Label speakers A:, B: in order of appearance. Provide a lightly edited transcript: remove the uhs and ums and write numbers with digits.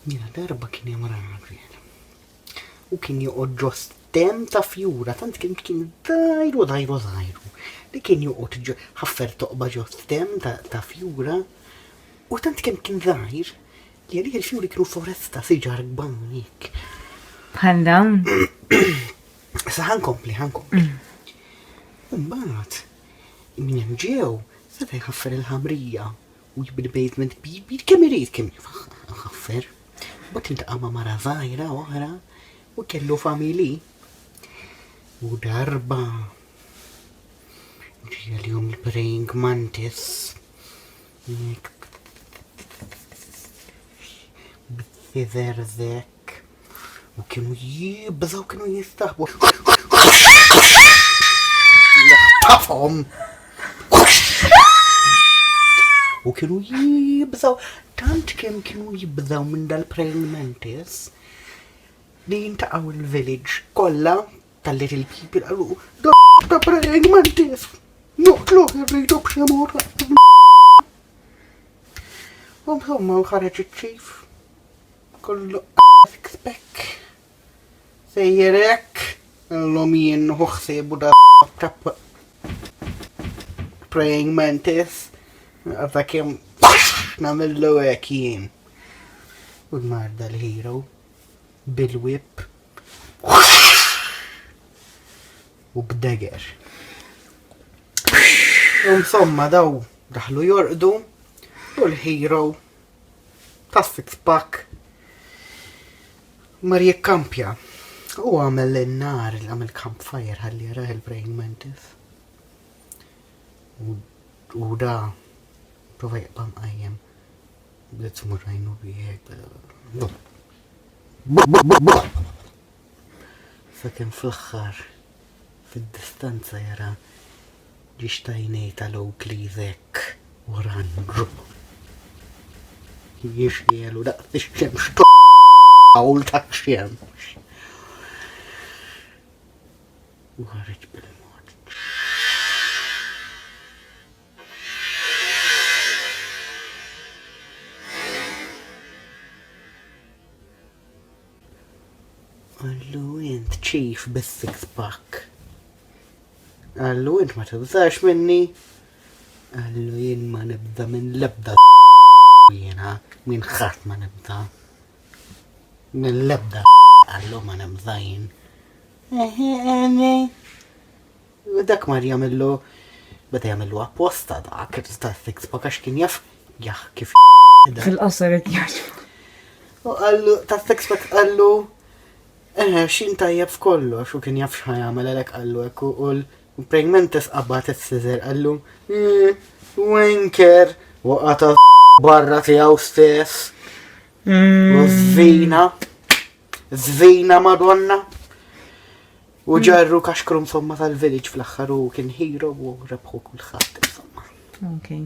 A: Mela darba kien hemm raġel u kien joqgħod ġo stem ta' fjura, tant kien kien żgħiru żgħiru żgħiru li kien joqgħod ġo ħaffer toqba ġo stem ta', ta fjura u tant kemm kien żgħir li għalih il-fjuri kienu foresta siġar kbar hekk.
B: Bħal dawn?
A: Sa ħankompli, ħankompli. Mbagħad minn hemm ġew seta' jħaffer il-ħamrija u jibni basement kbir kemm irid kemm ħaffer. Mbagħad iltaqa' ma' mara żgħira oħra u kellu family. U darba ġie għalihom il-praying mantis. B'fiżerzek. U kienu jibżgħu kienu jistaħbu. Jaħtafhom. U kienu jibżgħu, tant kemm kienu jibżgħu minn dal-praying mantis li jintaqgħu il-village kollha tal-little people qalu da praying mantis noqtluh irridu b'xi mod. U insomma ħareġ iċ-chief Kollu six pack. Sejjer hekk, illum jien nieħu ħsiebu da ta' praying mantis. Għadha kemm nagħmillu hekk jien. U l-marda l-hero bil-whip u b'dagger. Insomma daw daħlu jorqdu u l-hero ta' six pack mar jikkampja u għamel in-nar għamel campfire ħalli jarah il-praying mantis. U da prova jibqa' mqajjem. Bdiet tmur għajnu bih Sakemm fl-aħħar fid-distanza jara Ġiex t'għajnej tal-Oakleys hekk u ranġu. Jixhielu daqs ix-xemx dawl tax-xemx. U ħareġ bil-mod. Qallu int chief bis-six pack. Qallu int ma tibżax minni. Qallu jien ma nibda minn l-ebda jiena minn ħadd ma nibda. Minn l-ebda qallu ma nibda jien. U dak mar jagħmillu beda jagħmillu apposta dak ta' six pack għax kien jaf jah kif
B: Fil-qosor qed jgħid.
A: U qallu ta' six pack qallu Eħe, xin tajjeb f'kollox u kien jaf x'ħa jagħmel għalhekk qallu hekk u l-praying mantis qabad is-scissor qallu mm, wanker u qata' barra tiegħu stess. Mm. U żvina, żvina Madonna. U mm. ġarru kaxkru insomma tal-village fl-aħħar u kien hero u rebħu kulħadd insomma.
B: Okay.